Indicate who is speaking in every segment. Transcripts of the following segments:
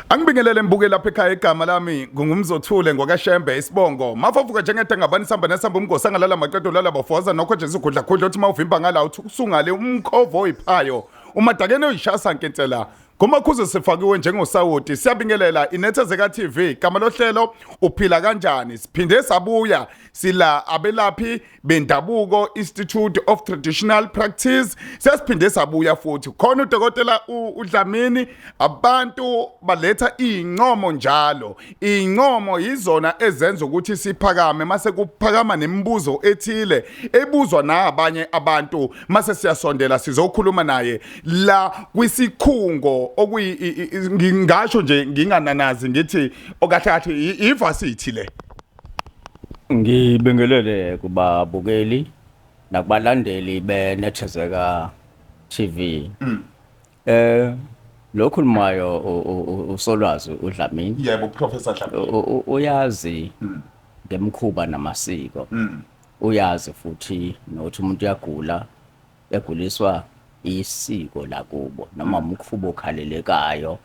Speaker 1: Angibingelele mbuke lapha ekhaya. Igama lami nguMzothule ngwakaShembe isibongo. Mafavuka njengede ngabani samba nesamba umgosi angalala maqedo lala bafoza nokho Jesu khudla khudla uthi mawuvimba ngala uthi usungale umkhovo oyiphayo umadakene oyishasa nkensela Ngomakhuze sifakiwe njengosawoti. Siyabingelela Inethezeka TV, gama lohlelo Uphila Kanjani. Siphinde sabuya sila abelaphi bendabuko, Institute of Traditional Practice. Sesiphinde sabuya futhi khona udokotela uDlamini. Abantu baletha incomo njalo, incomo yizona ezenza ukuthi siphakame mase kuphakama nemibuzo ethile ebuzwa nabanye abantu. Mase siyasondela sizokhuluma naye la kwisikhungo okuyi, ngingasho nje ngingananazi ngithi okahle kahle i-varsity le.
Speaker 2: Ngibingelele kubabukeli nakubalandeli beNethezeka TV. Lo khulumayo uSolwazi uDlamini.
Speaker 1: Yebo, Professor Dlamini.
Speaker 2: Uyazi ngemikhuba namasiko. Uyazi futhi nokuthi umuntu uyagula, eguliswa isiko lakubo noma umkhuba okhalelekayo.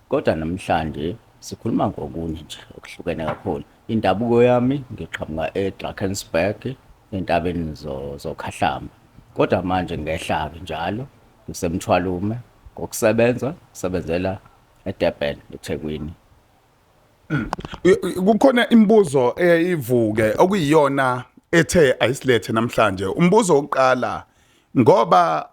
Speaker 2: Kodwa namhlanje sikhuluma ngokunye nje okuhlukene kakhulu. Indabuko yami, ngiqhamuka eDrakensberg, entabeni zoKhahlamba. Kodwa manje ngehla-ke njalo ngiseMthwalume ngokusebenza, ngisebenzela eDurban, eThekwini.
Speaker 1: Kukhona imibuzo eyayivuke okuyiyona ethe ayisilethe namhlanje. Umbuzo wokuqala, ngoba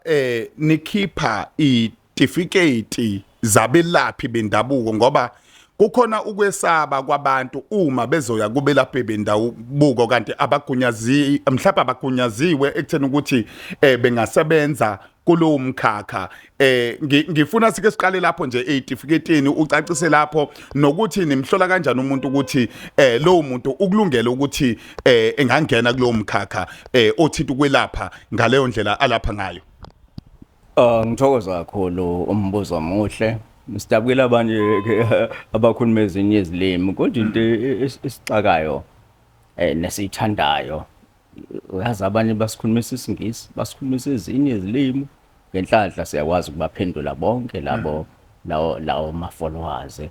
Speaker 1: nikhipha itifiketi zabelaphi bendabuko, ngoba kukhona ukwesaba kwabantu uma bezoya kubelaphi bendabuko kanti abagunyazi, mhlawumbe abagunyaziwe ekutheni ukuthi bengasebenza kulowo mkhakha. Ngifuna sike siqale lapho nje eyitifiketini, ucacise lapho nokuthi nimhlola kanjani umuntu ukuthi lowo muntu ukulungele ukuthi engangena kulowo mkhakha othinta ukwelapha ngaleyo ndlela alapha ngayo.
Speaker 2: Ngithokoza kakhulu, umbuzo omuhle. Sidabukela abanye ke abakhuluma ezinye izilimi, kodwa into esixakayo nesiyithandayo, uyazi, abanye basikhulumisa isiNgisi, basikhulumisa ezinye izilimi. Ngenhlanhla siyakwazi ukubaphendula bonke labo lawo ma-followers.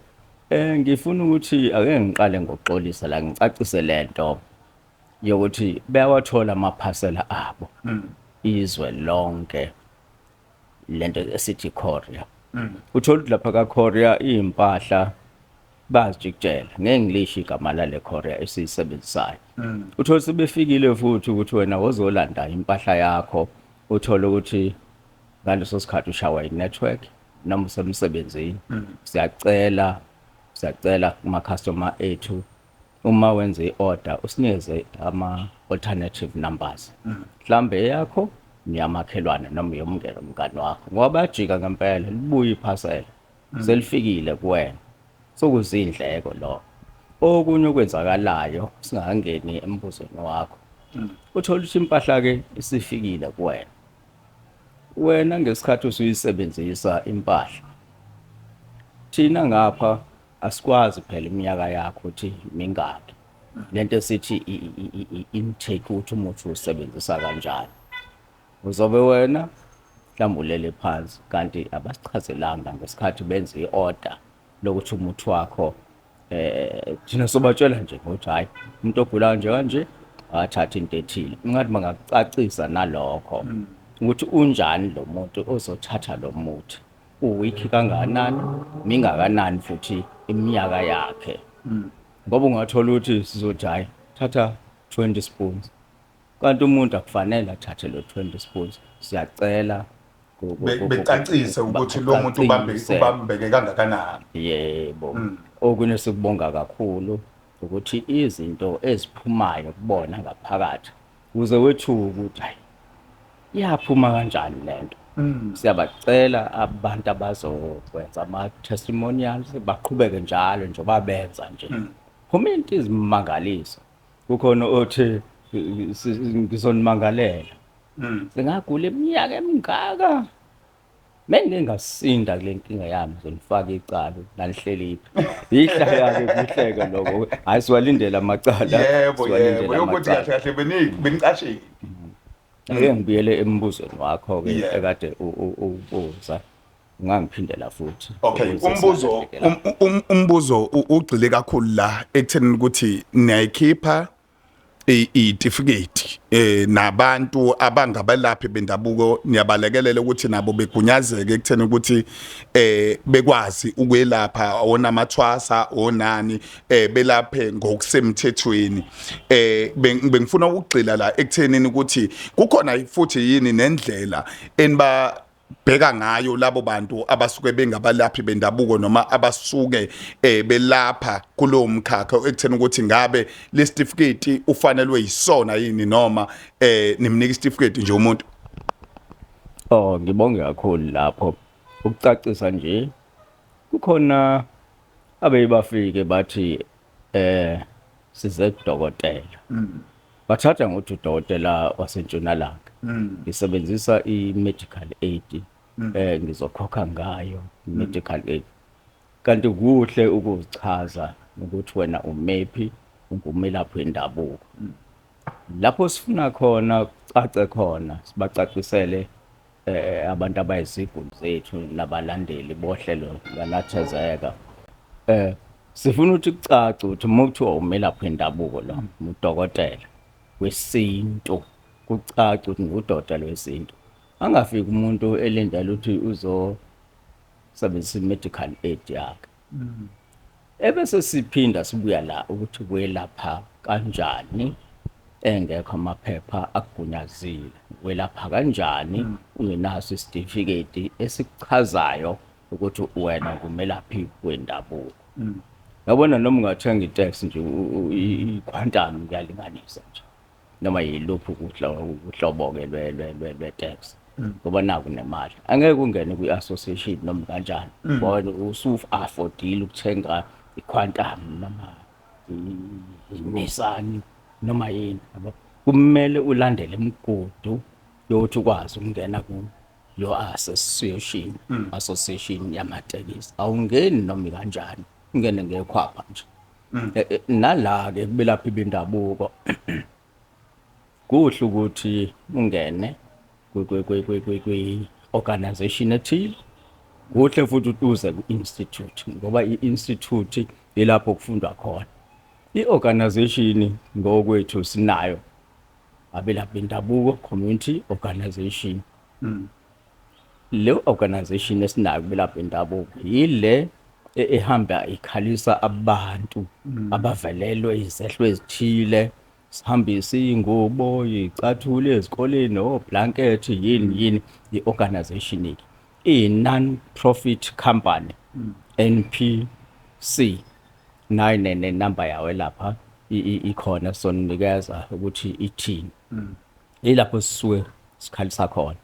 Speaker 2: Ngifuna ukuthi ake ngiqale ngokuxolisa la, ngicacise lento yokuthi bayawathola amaphasela abo izwe lonke, lento esithi courier. Uthola ukuthi lapha ka courier impahla bazijikijela, ngeke ngilisho igama lale courier esiyisebenzisayo. Uthola sebefikile futhi ukuthi wena wozolanda impahla yakho, uthole ukuthi ngaleso sikhathi ushawa i-network noma usemsebenzini. Siyacela, siyacela kuma-customer ethu, uma wenza i-order usinikeze ama-alternative numbers, mhlambe eyakho neyamakhelwane noma yomngane, umngane wakho, ngoba bayajika ngempela, libuye iphasela selifikile kuwena, sokuzindleko lokho. Okunye okwenzakalayo singakangeni embuzweni wakho, uthola ukuthi impahla-ke isifikile kuwena, wena ngesikhathi usuyisebenzisa impahla, thina ngapha asikwazi phela iminyaka yakho ukuthi mingaki, lento esithi i-intake, ukuthi umuthi usebenzisa kanjani. Uzobe wena mhlawumbe ulele phansi, kanti abasichazelanga ngesikhathi benza i-order lokuthi umuthi wakho, thina sobatshela nje ngokuthi hayi, umuntu ogulayo nje kanje akathatha into ethile. Ngathi bangakucacisa nalokho ukuthi unjani lo muntu ozothatha lo muthi, uweak kangakanani, mingakanani futhi iminyaka yakhe, ngoba ungathola ukuthi sizothi hayi, thatha 20 spoons, kanti umuntu akufanele athathe lo 20 spoons. Siyacela
Speaker 1: Becacise ukuthi lo muntu ubambe
Speaker 2: bacacise.
Speaker 1: Ubambeke kangakanani.
Speaker 2: Yebo. Okunye sikubonga kakhulu ukuthi izinto eziphumayo kubona ngaphakathi, uze wethuka ukuthi hayi, iyaphuma kanjani lento. Siyabacela abantu abazokwenza ama-testimonials baqhubeke njalo njengoba benza nje, phuma into izimangaliso. Kukhona othi ngizonimangalela, singagula iminyaka emingaka, mengingasinda kule nkinga yami ngizonifaka icala, nanihleliphi yihlaya-ke kuhleke lokho. Hhayi, siwalindele amacala.
Speaker 1: Yebo.
Speaker 2: Siwalindele
Speaker 1: Yebo, yokuthi
Speaker 2: amacala.
Speaker 1: kahle kahle benicashile.
Speaker 2: Ake ngibuyele embuzweni wakho-ke ekade ubuza. Ungangiphindela futhi.
Speaker 1: Okay,
Speaker 2: ukuze
Speaker 1: umbuzo
Speaker 2: singalahlekelani.
Speaker 1: umbuzo ugxile kakhulu la ekutheni ukuthi niyayikhipha itifiketi nabantu abangabalaphi bendabuko, niyabalekelela ukuthi nabo begunyazeke ekutheni ukuthi bekwazi ukwelapha onamathwasa onani, belaphe ngokusemthethweni. Bengifuna ukugxila la ekuthenini ukuthi kukhona futhi yini nendlela eniba bheka ngayo labo bantu abasuke bengabalaphi bendabuko noma abasuke belapha kulowo mkhakha, ekutheni ukuthi ngabe le certificate ufanelwe yisona yini noma nimnika isitifiketi nje umuntu.
Speaker 2: Oh, ngibonge kakhulu lapho. Ukucacisa nje, kukhona abeyi bafike bathi size kudokotela. Bathatha ngokuthi udokotela wasentshonalanga. Ngisebenzisa i-medical aid, ngizokhokha ngayo medical aid. Kanti kuhle ukuzichaza ukuthi wena umephi, ungumelaphi wendabuko. Lapho sifuna khona kucace khona, sibacacisele abantu abayiziguli zethu nabalandeli bohlelo lwanathezeka. Sifuna ukuthi kucace ukuthi uma kuthiwa umelaphi wendabuko lo, udokotela wesintu, kucace ukuthi ngudokotela wesintu. Angafiki umuntu elindele ukuthi uzosebenzisa i-medical aid yakhe. Ebese siphinda sibuya la ukuthi welapha kanjani engekho amaphepha akugunyazile, welapha kanjani ungenaso isitifiketi esikuchazayo ukuthi wena ngumelaphi wendabuko. Yabona, noma ungathenga itaxi nje, i-Quantum, kuyalinganisa nje, noma yiluphi uhlobo-ke lwe-taxi, ngoba naku nemali angeke ungene kwi-association noma kanjani, ngoba wena usu-affordile ukuthenga i-Quantum noma i-Nissan noma yini, yabo. Kumele ulandele imigudu yokuthi ukwazi ukungena ku association yamatekisi. Awungeni noma kanjani, ungene ngekhwapha nje. Nala-ke kubelaphi bendabuko kuhle ukuthi ungene kwi-organization ethile. Kuhle futhi ukuthi uze ku-institute, ngoba i-institute ilapho kufundwa khona. I-organization ngokwethu sinayo, Abelaphi Bendabuko Community Organization. Le organization esinayo kubelaphi bendabuko yile ehamba ikhalisa abantu abavelelwe izehlo ezithile, sihambise iy'ngubo, iy'cathulo ezikoleni, o-blanket, yini yini. I-organization ke iyi-non-profit company, NPC, nayo nenamba yawo lapha ikhona, sonikeza ukuthi ithini. Ilapho sisuke sikhalisa khona.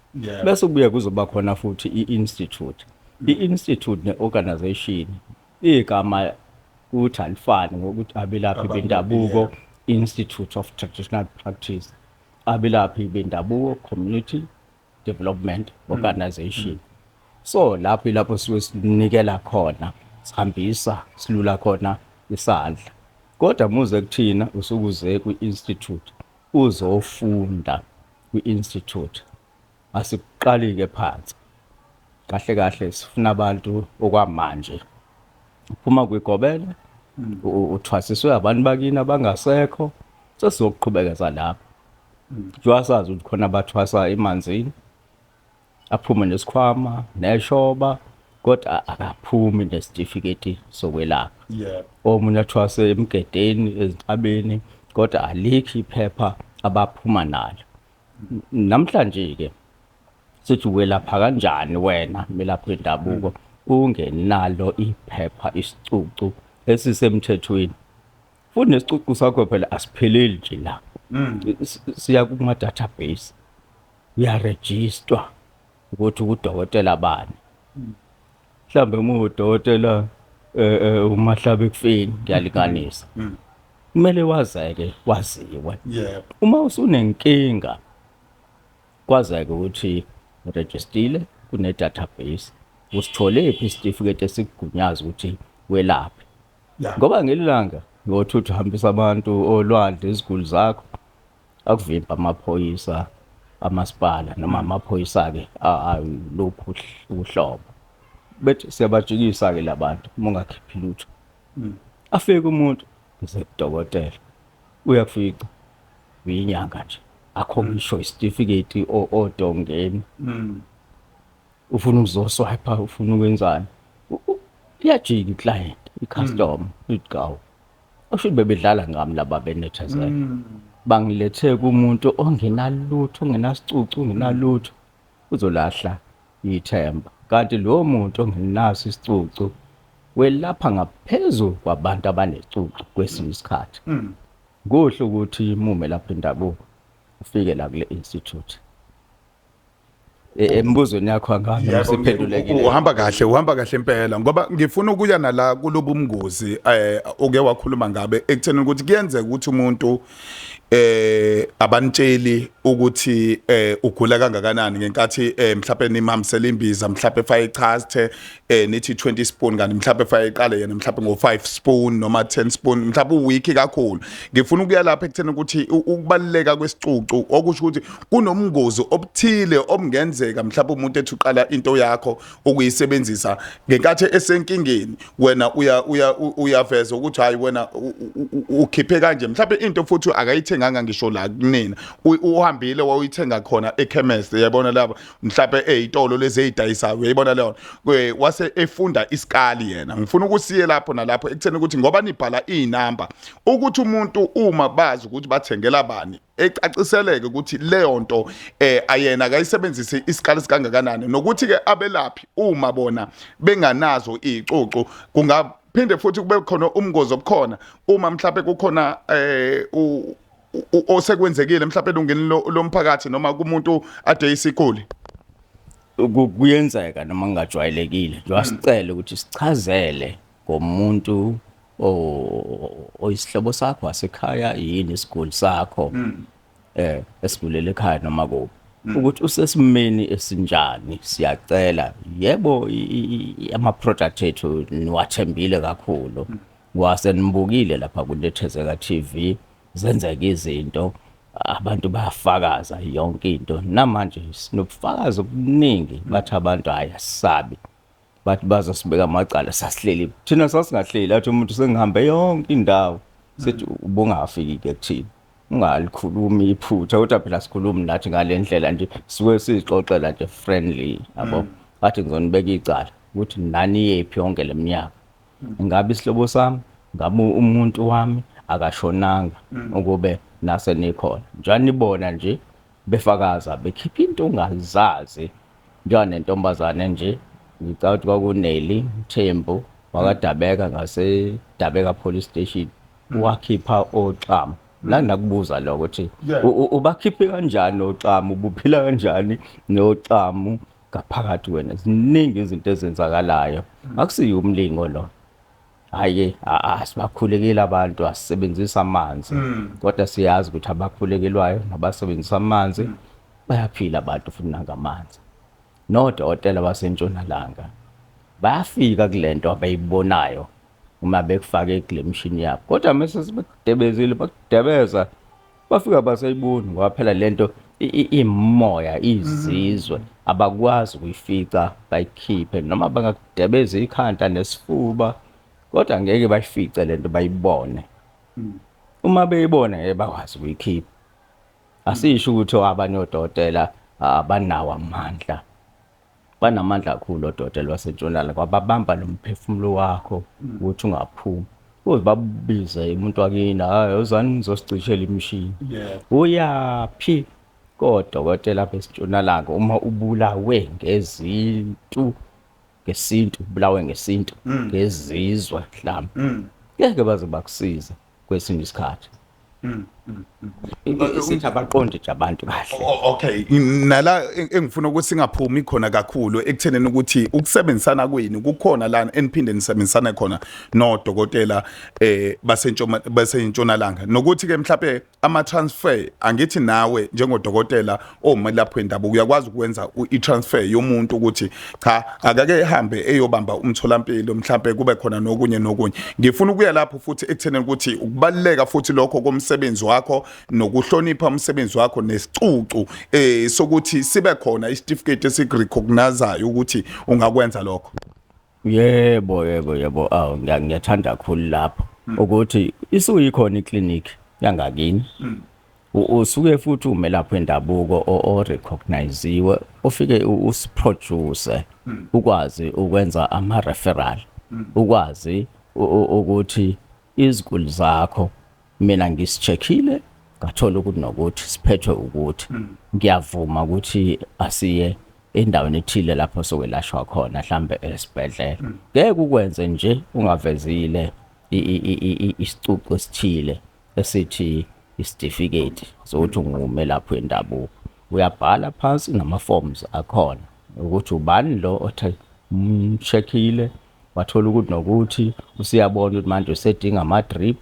Speaker 2: Bese kubuye kuzoba khona futhi i-institute. I-institute ne-organization igama kuthi alifani, ngokuthi Abelaphi Bendabuko Institute of Traditional Practice, Abelaphi Bendabuko Community Development Organization. So lapho ilapho suke sinikela khona, sihambisa, silula khona isandla. Kodwa muze kuthina usukuze kwi-institute, uzofunda kwi-institute, asikuqali-ke phansi. Kahle kahle sifuna abantu okwamanje uphuma kwigobela, uthwasiswe abantu bakini abangasekho, sesizokuqhubekeza lapho. Njengoba sazi ukuthi khona abathwasa emanzini, aphume nesikhwama neshoba, kodwa akaphumi nesitifiketi sokwelapha. Omunye athwase emgedeni, ezintabeni, kodwa alikho iphepha abaphuma nalo. Namhlanje-ke sithi welapha kanjani wena melaphi wendabuko ungenalo iphepha, isicucu esisemthethweni? Futhi nesicucu sakho phela asipheleli nje la. Siya kuma-database, uyarejistwa ukuthi udokotela bani. Mhlambe uma udokotela uMahlaba ekufeni, ngiyalinganisa, kumele wazeke, waziwe. Uma usunenkinga, kwazeke ukuthi urejistile kune-database, usithole phi isitifiketi esikugunyaza ukuthi welaphe. Ngoba ngelilanga ngothi uhambisa abantu olwandle iziguli zakho, akuvimba amaphoyisa amasipala noma amaphoyisa-ke aluphi uhlobo. Bethi siyabajikisa ke labantu uma ungakhiphi lutho. Afike umuntu ngize kudokotela. Uyakufica uyinyanga nje. Akho ngisho isitifiketi odongeni. Ufuna ukuzoswipe, ufuna ukwenzani. Iyajika i-client, i-customer, ithi gawu. Osho bebedlala ngami laba benethezela. Bangilethe kumuntu ongenalutho, ongenasicucu, ongenalutho. Uzolahla ithemba. Kanti lo muntu ongenaso isicucu welapha ngaphezu kwabantu abanecucu kwesinye isikhathi. Kuhle ukuthi mume lapha indabuko ufike la kule institute. Embuzweni yakho angazi
Speaker 1: Yebo,
Speaker 2: siphendulekile.
Speaker 1: Uhamba kahle, uhamba kahle impela, ngoba ngifuna ukuya nala kulobu mngozi uke wakhuluma ngabe ekutheni ukuthi kuyenzeka ukuthi umuntu abanitsheli ukuthi ugula kangakanani ngenkathi mhlawumbe nimhambisela imbiza, mhlawumbe fake ichaste, nithi 20 spoon, kanti mhlawumbe fake iqale yena mhlawumbe ngo 5 spoon noma 10 spoon, mhlawumbe uweak kakhulu. Ngifuna ukuya lapha ekutheni ukuthi ukubaluleka kwesicucu, okusho ukuthi kunomngozi obuthile obungenzeka mhlawumbe umuntu ethi uqala into yakho ukuyisebenzisa ngenkathi esenkingeni, wena uya uya uyaveza ukuthi hayi, wena ukhiphe kanje, mhlawumbe into futhi akayithenganga ngisho la kunina, uhambile wawuyithenga khona ekhemesti, uyabona lapha mhlawumbe eyitolo lezi ezidayisayo, uyayibona leyo, wase efunda isikali yena. Ngifuna ukusiye lapho nalapho ekutheni ukuthi ngoba nibhala inamba, ukuthi umuntu uma bazi ukuthi bathengela bani, ecaciseleke ukuthi leyo nto ayena akayisebenzisi isikali sikangakanani, nokuthi ke abelaphi uma bona benganazo izicucu kungaphinde futhi kube khona umngozi obukhona uma mhlawumbe kukhona osekwenzekile mhlawumbe elungeni lomphakathi noma kumuntu ade isiguli.
Speaker 2: Kuyenzeka noma kungajwayelekile njengoba sicele ukuthi sichazele ngomuntu oyisihlobo sakho wasekhaya, yini isiguli sakho esigulela ekhaya noma kuphi, ukuthi usesimeni esinjani. Siyacela, yebo, ama product ethu niwathembile kakhulu, wasenibukile lapha kuNethezeka TV zenzeka izinto, abantu bayafakaza yonke into. Namanje sinobufakazi obuningi, bathi abantu hayi, asisabi, bathi bazosibeka amacala, sasihleli thina, sasingahleli. Athi umuntu sengihambe yonke indawo, sithi ubungafiki ke kuthina, ungalikhulumi iphutha, kodwa phela sikhulumi nathi ngale ndlela nje, suke sizixoxela nje friendly, yabo. Bathi ngizonibeka icala ukuthi nani yephi yonke leminyaka, ngabe isihlobo sami, ngabe umuntu wami akashonanga ukube nase nikhona njani. Nibona nje befakaza bekhipha into ongazazi, njenganentombazane nje, ngicabanga ukuthi kwakuneli Mthembu wakadabeka ngaseDabeka Police Station, wakhipha oxamu la. Nakubuza lokho ukuthi ubakhiphe kanjani oxamu, ubuphila kanjani noxamu ngaphakathi wena. Ziningi izinto ezenzakalayo, akusiyo umlingo lo. Hayi, asibakhulekeli abantu, asisebenzisa amanzi, kodwa siyazi ukuthi abakhulekelwayo nabasebenzisa amanzi bayaphila abantu futhi nangamanzi. Nodokotela basentshonalanga bayafika kulento abayibonayo uma bekufake kule mishini yabo, kodwa mase sebekudebezile, bakudebeza, bafika basayiboni, ngoba phela lento imoya izizwe abakwazi ukuyifica bayikhiphe, noma bangakudebeza ikhanda nesifuba, kodwa ngeke bayifice lento bayibone. Uma beyibona ngeke bakwazi ukuyikhipha. Asisho ukuthi abanye odokotela abanawo amandla, banamandla kakhulu odokotela basentshonalanga, ngoba babamba nomphefumulo wakho ukuthi ungaphumi, uze babubize umuntu wakini, hayi, uzani nizosicishela imishini. Uyaphi kodokotela besentshonalanga uma ubulawe ngezintu, ngesintu, ubulawe ngesintu, ngezizwe mhlawumbe ngeke baze bakusize kwesinye isikhathi. Sithi abaqondi nje abantu kahle.
Speaker 1: Okay, nala engifuna ukuthi singaphumi khona kakhulu ekuthenini ukuthi ukusebenzisana kwenu kukhona lana eniphinde nisebenzisane khona nodokotela basentshoma basentshonalanga, nokuthi ke mhlawumbe ama transfer, angithi nawe njengodokotela omelaphi wendabuko uyakwazi ukwenza i-transfer yomuntu ukuthi cha, akake ehambe eyobamba umtholampilo, mhlawumbe kube khona nokunye nokunye. Ngifuna ukuya lapho futhi ekuthenini ukuthi ukubaluleka futhi lokho komsebenzi wakho nokuhlonipha umsebenzi wakho nesicucu sokuthi sibe khona isitifiketi esikurecognizeayo ukuthi ungakwenza lokho.
Speaker 2: Yebo, yebo, yebo. Awu, ngiyathanda kakhulu lapho ukuthi isuke ikhona iclinic yangakini. Usuke futhi umelaphi wendabuko o-recogniziwe, ofike usiproduce, ukwazi ukwenza ama referral, ukwazi ukuthi iziguli zakho mina ngisicheckile, ngathola ukuthi nokuthi siphethwe ukuthi ngiyavuma ukuthi asiye endaweni ethile lapho sokwelashwa khona, mhlambe esibhedlela. Ngeke ukwenze nje ungavezile isicucu esithile esithi isitifiketi sokuthi ungumelaphi wendabuko. Uyabhala phansi nama-forms akhona ukuthi ubani lo othe umcheckile, wathola ukuthi nokuthi usiyabona ukuthi manje usedinga ama-drip,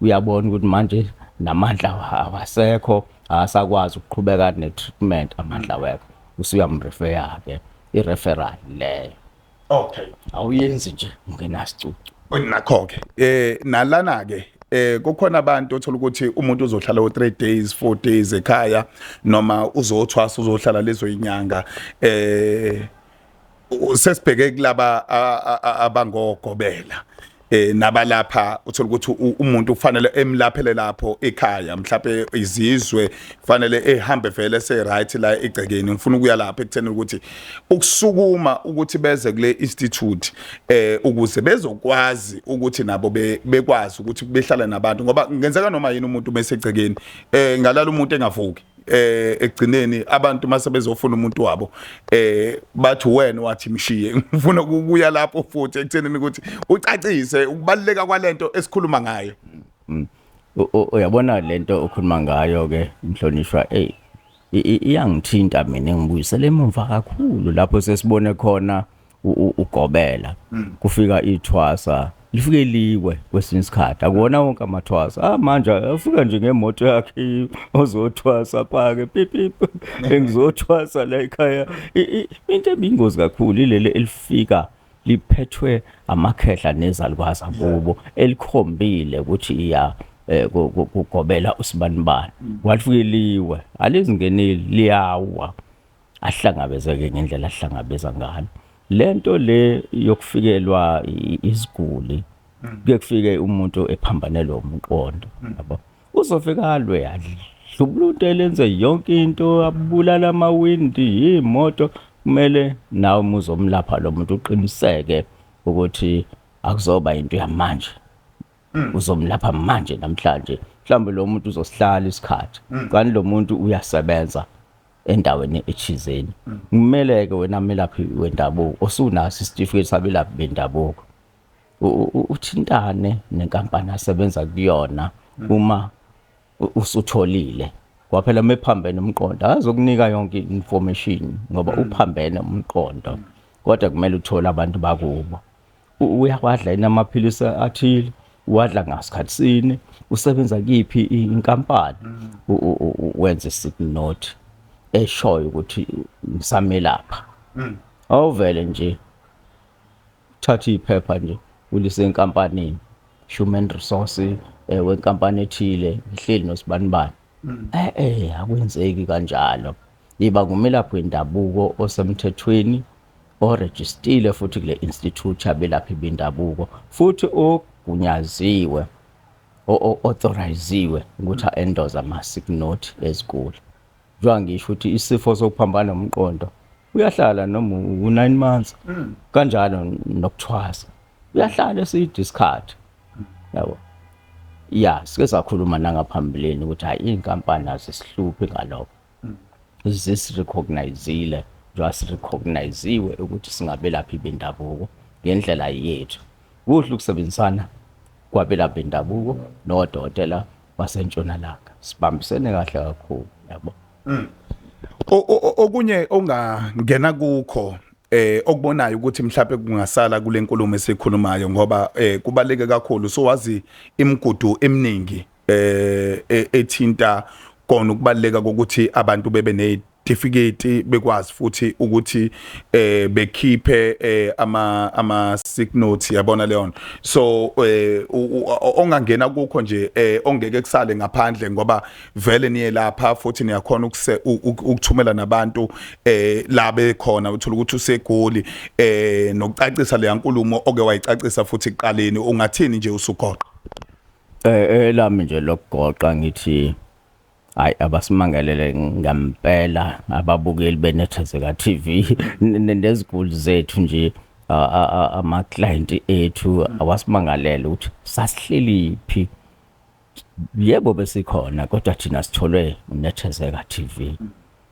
Speaker 2: uyabona ukuthi manje namandla awasekho, akasakwazi ukuqhubeka ne-treatment, amandla awekho, usuyamrefeya-ke, i-referral leyo. Awuyenzi nje ungenasicucu.
Speaker 1: Nakho ke nalana ke kukhona abantu othola ukuthi umuntu uzohlala u3 days, 4 days ekhaya, noma uzothwasa, uzohlala lezo inyanga. Sesibheke kulaba abangogobela nabalapha, uthola ukuthi umuntu kufanele emlaphele lapho ekhaya, mhlawumbe izizwe kufanele ehambe vele se right la egcekeni. Ngifuna ukuya lapha ekutheni ukuthi ukusukuma ukuthi beze kule institute ukuze bezokwazi ukuthi nabo bekwazi ukuthi behlale nabantu, ngoba kungenzeka noma yini umuntu bese egcekeni, ngalala umuntu engavuki. Ekugcineni abantu mase bezofuna umuntu wabo, bathi wena wathi mshiye. Ngifuna ukuya lapho futhi ekuthenini ukuthi ucacise ukubaluleka kwalento esikhuluma ngayo.
Speaker 2: Uyabona lento okhuluma ngayo ke, mhlonishwa, ey, iyangithinta mina, ngibuyisele emuva kakhulu lapho sesibone khona ugobela kufika ithwasa, lifike liwe kwesinye isikhathi. Akuwona wonke amathwasa manje afika nje ngemoto yakhe, ozothwasa pake pip pip, engizothwasa la ekhaya. Into ebingozi kakhulu ilele elifika liphethwe amakhehla nezalukwazi akubo, elikhombile ukuthi iya kugobela usibanibani, walifike liwe, alizingeneli, liyawa, ahlangabezeke ngendlela ahlangabeza ngayo. Lento le yokufikelwa iziguli, kuye kufike umuntu ephambanelwe umqondo, yabo, uzofika alwe, adlubulute, lenze yonke into, abulala amawindi imoto. Kumele nawe uma uzomlapha lo muntu uqiniseke ukuthi akuzoba into yamanje, uzomlapha manje namhlanje. Mhlawumbe lo muntu uzosihlala isikhathi, kanti lo muntu uyasebenza endaweni ethizeni. Kumele ke wena melaphi wendabuko osunaso isitifiketi sabelaphi bendabuko uthintane nenkampani asebenza kuyona uma usutholile kwaphela mephambene umqondo, akazokunika yonke information ngoba uphambene umqondo. Kodwa kumele uthole abantu bakubo. Uyawadla yini amaphilisi athile, uwadla ngasikhathi sini, usebenza kiphi inkampani, wenze sick note eshoyo ukuthi ngisamelapha. Awuvele nje thatha iphepha nje ulise enkampanini, human resource wenkampani ethile, ngihleli nosibanibani. Akwenzeki kanjalo. Iba ngumelaphi wendabuko osemthethweni, orejistile futhi kule institute yabelaphi bendabuko, futhi ogunyaziwe, o-authoriziwe ukuthi a-endorse ama-sick note ezikole. Njengoba ngisho ukuthi isifo sokuphambana nomqondo uyahlala noma u-9 months, kanjalo nokuthwasa uyahlala eside isikhathi, yabo. Ya, sike sakhuluma nangaphambilini ukuthi hayi, iy'nkampani azisihluphi ngalokho, zisirecognizile njengoba sirecogniziwe ukuthi singabelaphi bendabuko ngendlela yethu. Kuhle ukusebenzisana kwabelaphi bendabuko nodokotela basentshonalanga, sibambisene kahle kakhulu, yabo.
Speaker 1: Okunye ongangena kukho okubonayo ukuthi mhlawumbe kungasala kule nkulumo esikhulumayo, ngoba kubaleke kakhulu, so wazi imigudu eminingi ethinta kona ukubaleka kokuthi abantu bebe ne Certificate bekwazi futhi ukuthi bekhiphe ama sick notes, yabona leyo. So ongangena kukho nje ongeke kusale ngaphandle, ngoba vele niye lapha futhi niyakhona ukuthumela nabantu la bekhona, uthola ukuthi useGoli, nokucacisa le nkulumo oke wayicacisa futhi ekuqaleni. Ungathini nje usugoqa?
Speaker 2: Lami nje lokugoqa ngithi hayi, abasimangalele ngempela ababukeli beNethezeka TV neziguli zethu nje, ama client ethu, awasimangalele ukuthi sasihleli phi. Yebo, besikhona, kodwa thina sitholwe uNethezeka TV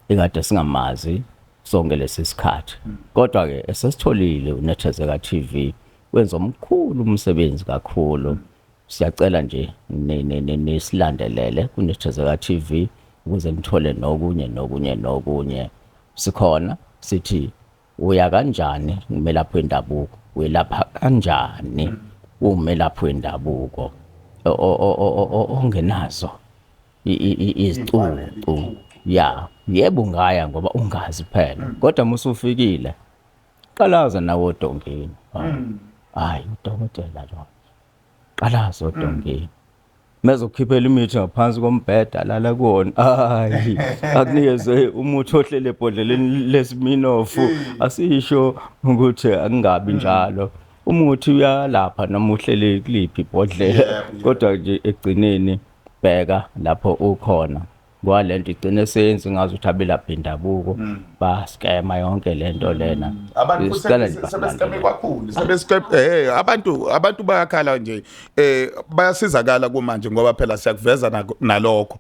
Speaker 2: ekade singamazi sonke lesi sikhathi. Kodwa ke esesitholile uNethezeka TV wenza omkhulu umsebenzi kakhulu. Siyacela nje nisilandelele kuNethezeka TV ukuze nithole nokunye nokunye nokunye. Sikhona, sithi uya kanjani umelaphi wendabuko, welapha kanjani umelaphi wendabuko ongenazo izicucu? Ya, yebo, ungaya ngoba ungazi phela, kodwa musufikile qalaza nawe odongeni. Hayi, udokotela lo, qalaza odongeni mezokukhiphela imithi ngaphansi kombheda, lala kuwona. Hayi, akunikeze umuthi ohlele ebhodleleni lesiminofu. Asisho ukuthi akungabi njalo, umuthi uyalapha noma uhlele kuliphi ibhodlela, kodwa nje ekugcineni bheka lapho ukhona kwalento igcine seyenza ngazi ukuthi abelaphi indabuko baskema yonke lento lena.
Speaker 1: Abantu
Speaker 2: Sicela nje
Speaker 1: sebeskeme
Speaker 2: basilandele.
Speaker 1: kakhulu, sebeskeme. Abantu bayakhala nje, bayasizakala kumanje ngoba phela siyakuveza nalokho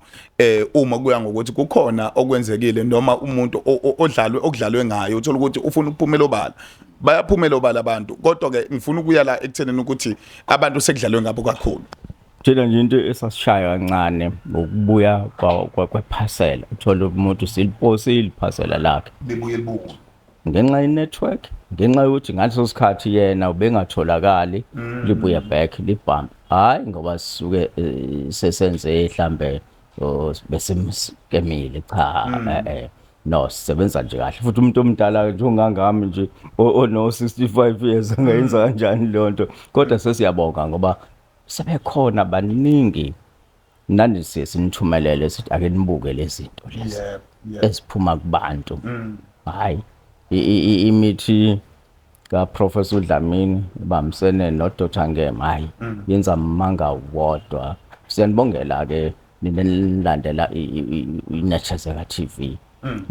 Speaker 1: uma kuya ngokuthi kukhona okwenzekile noma umuntu odlalwe, okudlalwe ngayo, uthola ukuthi ufuna ukuphumela obala, bayaphumela obala abantu. Kodwa ke ngifuna ukuya la ekuthenini ukuthi abantu sekudlalwe ngabo kakhulu.
Speaker 2: Thina nje into esasishaya kancane ukubuya kwephasela, uthola umuntu siliposile iphasela lakhe,
Speaker 1: libuye libuye
Speaker 2: ngenxa ye-network, ngenxa yokuthi ngaleso sikhathi yena ubengatholakali, libuye back libhampe. Hhayi ngoba sisuke sesenze mhlambe besimskemile, cha, no, sisebenza nje kahle. Futhi umuntu omdala njengangami nje ono 65 years angayenza kanjani leyo nto? Kodwa sesiyabonga ngoba sebekhona baningi, nani siye sinithumelele, sithi ake nibuke lezi zinto lezi eziphuma kubantu. Hayi, imithi kaProfessor uDlamini ibambisene noDr Ngema, hayi, yenza amanga wodwa. Siyanibongela ke nina nilandela iNethezeka TV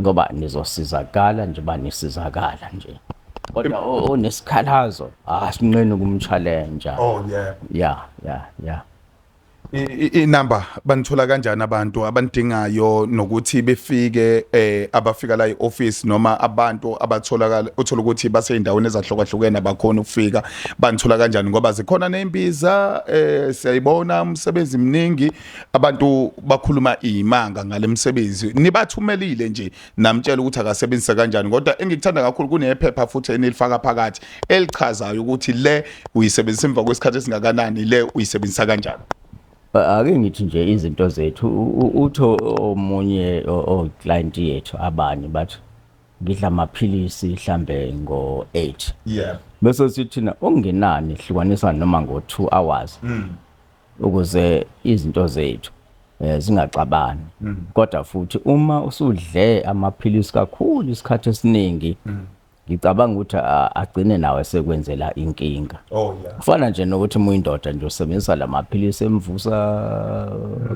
Speaker 2: ngoba nizosizakala njengoba nisizakala nje, kodwa onesikhalazo asinqeni ukumchallenge.
Speaker 1: Oh yeah.
Speaker 2: Ya.
Speaker 1: Inamba, banithola kanjani abantu abanidingayo nokuthi befike, abafika la e-office noma abantu abatholakala, uthola ukuthi baseyindaweni ezahlukahlukene, abakhona ukufika, banithola kanjani? Ngoba zikhona nembiza, siyayibona umsebenzi mningi, abantu bakhuluma imanga ngalemsebenzi nibathumelile nje, namtshela ukuthi akasebenzisa kanjani. Kodwa engikuthanda kakhulu, kunephepha futhi enilifaka phakathi elichazayo ukuthi le uyisebenzisa emva kwesikhathi esingakanani, le uyisebenzisa kanjani.
Speaker 2: Ake ngithi nje izinto zethu, utho omunye o-client yethu, abanye bathi ngidla amaphilisi mhlambe ngo-8, bese sithina okungenani hlukanisa noma ngo-2 hours ukuze izinto zethu zingaxabani. Kodwa futhi uma usudle amaphilisi kakhulu isikhathi esiningi, ngicabanga ukuthi agcine nawe sekwenzela inkinga. Kufana nje nokuthi uma uyindoda nje usebenzisa lamaphilisi emvusa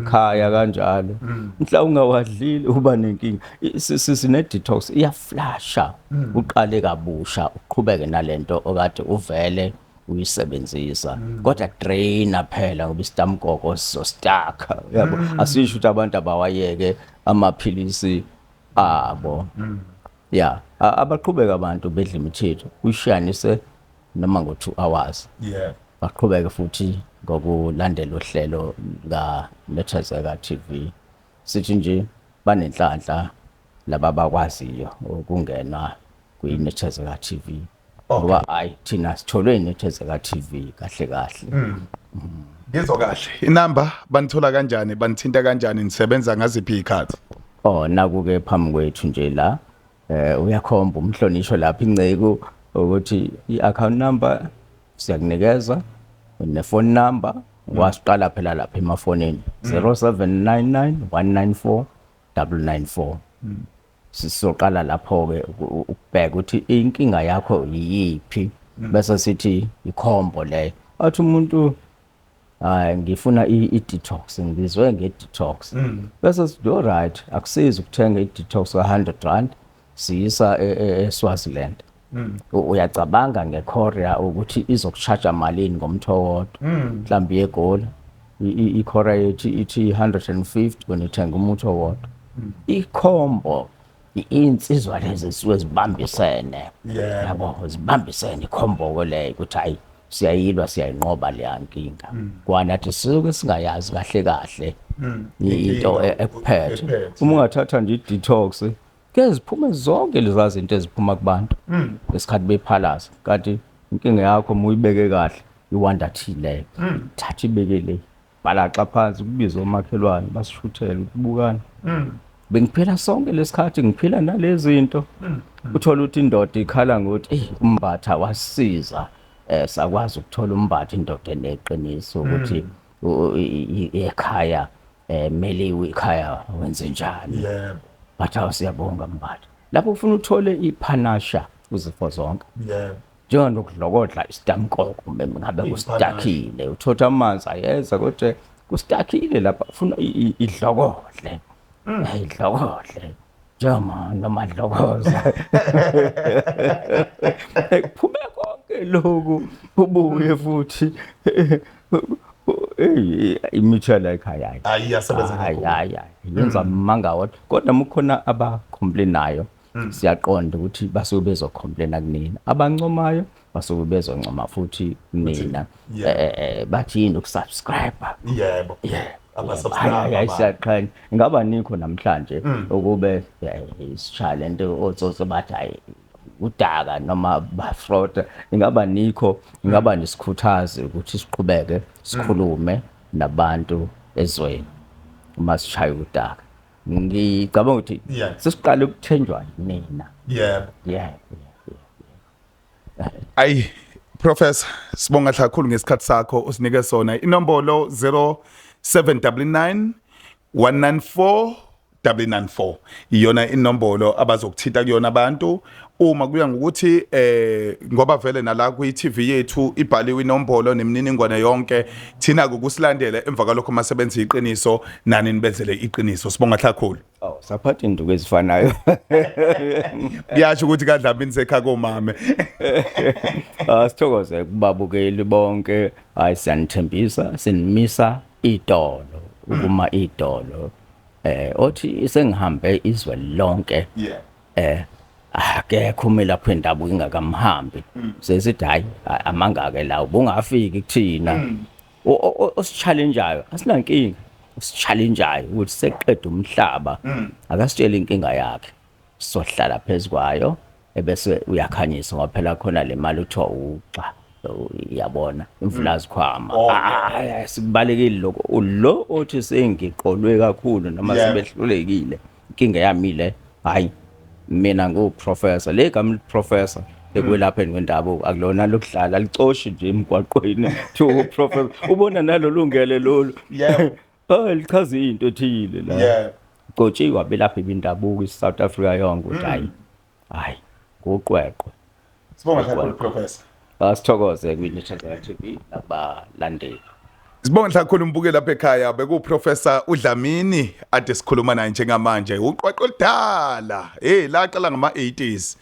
Speaker 2: khaya kanjalo, mhla ungawadlile uba nenkinga. Sine detox, iyaflasha, uqale kabusha, uqhubeke nalento okade uvele uyisebenzisa, kodwa draina phela ngoba isitamkoko sizostaka, yabo. Asisho ukuthi abantu abawayeke amaphilisi abo. Ya, abaqhubeka abantu bedla imithetho, uyishiyanise noma ngo-2 hours, baqhubeke futhi ngokulandela uhlelo kaNethezeka TV. Sithi nje banenhlanhla laba abakwaziyo ukungena kwiNethezeka TV, ngoba hayi, thina sitholwe iNethezeka TV kahle kahle.
Speaker 1: Ngizwa kahle. Inamba, banithola kanjani, banithinta kanjani, nisebenza ngaziphi izikhathi?
Speaker 2: Oh, naku ke phambi kwethu nje la, uyakhomba umhlonishwa lapha inceku ukuthi i-account number siyakunikeza ne-phone number. Wasiqala phela lapha emafonini, 0799 194 994. Sizoqala lapho-ke ukubheka ukuthi inkinga yakho yiyiphi, bese sithi ikhombo leyo. Athi umuntu, "Hayi, ngifuna i-detox, ngizwe nge-detox." Bese sithi, "All right, akusizi ukuthenga i-detox ka-R100, siyisa eSwaziland." Uyacabanga nge-courier ukuthi izoku-charge malini ngomtho owodwa, mhlawumbe yeGoli, i-courier yethu ithi 150, wena uthenga umuthi owodwa. Ikhombo, insizwa lezi zisuke zibambisene. Yabo, zibambisene ikhombo leyo ukuthi hayi, siyayilwa, siyayinqoba leya nkinga. Kwanathi sisuke singayazi kahle kahle into ekuphethe.
Speaker 1: Ekuphethe.
Speaker 2: Uma ungathatha nje i-detox, ke ziphume zonke lezi zinto eziphuma kubantu ngesikhathi bephalaza, kanti inkinga yakho uma uyibeke kahle, i-Wonder Tea leyo, thatha ibeke le, bhalaxa phansi, kubize omakhelwane basishuthele ukuthi bukani, bengiphila sonke lesikhathi ngiphila nalezi zinto. Uthola ukuthi indoda ikhala ngokuthi, "Ey, uMbatha wasisiza, sakwazi ukuthola uMbatha, indoda eneqiniso ukuthi ekhaya mele ikhaya wenze njani." Bathi, "Awu, siyabonga Mbatha." Lapho ufuna uthole iphanasha kuzifo zonke, njenganokudlokodla isitamkoko, ngabe kustakile, uthotha amanzi ayeza kodwa kustakile lapha, ufuna idlokodle. Idlokodle njengama nomadlokoza, kuphume konke lokhu, ubuye futhi. Hey, imithi yala ekhaya, hayi.
Speaker 1: Hayi, iyasebenza
Speaker 2: Hayi.
Speaker 1: kakhulu.
Speaker 2: Hayi, hayi, yenza amanga wodwa, kodwa mukhona abacomplainayo, siyaqonda ukuthi basuke bezocomplaina kunina, abancomayo basuke bezoncoma futhi kunina. Bathi yini, ukusubscribe.
Speaker 1: Abasubscribe.
Speaker 2: Hayi, hayi, siyaqhenya ingaba nikho namhlanje ukube sishaya lento, otsotsi bathi hayi, udaka noma bafraud, ingaba nikho, ingaba nisikhuthazi ukuthi siqhubeke sikhulume nabantu ezweni uma sishaya udaka. Ngicabanga ukuthi sesiqale ukuthenjwa nina.
Speaker 1: Ayi Professor, sibonga kakhulu ngesikhathi sakho usinike sona. Inombolo 0799 194 994 iyona inombolo abazokuthinta kuyona abantu uma kuya ngokuthi ngoba vele nala kwi TV yethu ibhaliwe inombolo nemininingwane yonke. Thina kukusilandela emva kwalokho masebenza iqiniso, nani nibenzele iqiniso. Sibonga kakhulu.
Speaker 2: Oh, saphatha induku ezifanayo.
Speaker 1: Kuyasho ukuthi kaDlamini sekhaya komame.
Speaker 2: Ah, sithokoze kubabukeli bonke. Hayi, siyanithembisa, sinimisa idolo, ukuma idolo. Othi sengihambe izwe lonke. Akekho umelaphi wendabuko ingakamhambi. Sesithi hayi, amangake lawo, bungafiki kuthina. Osichallengeayo asinankinga, osichallengeayo ukuthi seqeda umhlaba, akasitshele inkinga yakhe, sohlala phezukwayo, ebese uyakhanyisa, ngoba phela khona le mali uthiwa uxa, uyabona, imvulazikhwama. Hayi, sikubalekile lokho. Lo othi sengiqolwe kakhulu noma sebehlulekile, inkinga yami le, hayi, mina ngu-professor. Le gama professor ekwelapheni kwendabuko akulona lokudlala, licoshi nje emgwaqweni kuthiwa uprofessor, ubona nalolungele lolu. Oh, lichaza into ethile la. Gotshiwe abelaphi bendabuko iSouth Africa yonke ukuthi hayi, hayi, nguqweqwe.
Speaker 1: Sibonga kakhulu, Professor.
Speaker 2: Asithokoze kwi-Nature TV nakubalandeli.
Speaker 1: Sibonga kakhulu umbuke lapha ekhaya. Beku Professor uDlamini ade sikhuluma naye njengamanje, uqwaqo oludala. Hey, laqala ngama 80s.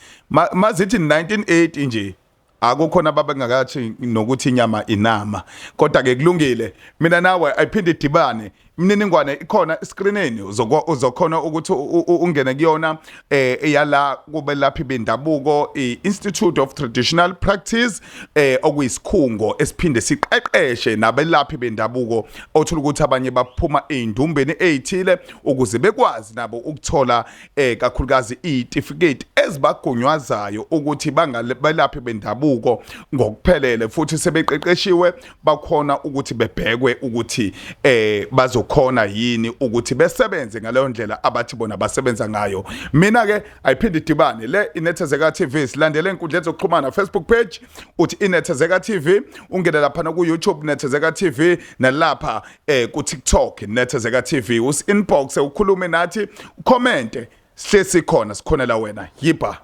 Speaker 1: Mazithi 1980 nje akukhona ababengakathi nokuthi inyama inama, kodwa ke kulungile. Mina nawe ayiphinde idibane. Imininingwane ikhona escreenini, uzokhona ukuthi ungene kuyona eyala kubelaphi bendabuko, i-Institute of Traditional Practice, okuyisikhungo esiphinde siqeqeshe nabelaphi bendabuko, othola ukuthi abanye baphuma ey'ndumbeni ey'thile ukuze bekwazi nabo ukuthola kakhulukazi iy'tifiketi ezibagunywazayo ukuthi bangabelaphi bendabuko ngokuphelele, futhi sebeqeqeshiwe, bakhona ukuthi bebhekwe ukuthi bazo Bazokhona yini ukuthi besebenze ngaleyo ndlela abathi bona basebenza ngayo? Mina ke ayiphinde idibane le Inethezeka TV. Silandele enkundleni zokuxhumana, Facebook page uthi Inethezeka TV, ungene lapha ku YouTube Nethezeka TV, nalapha ku TikTok Nethezeka TV. Usi inbox, ukhulume nathi, ucommente, sihlezi khona, sikhonela wena. Yiba.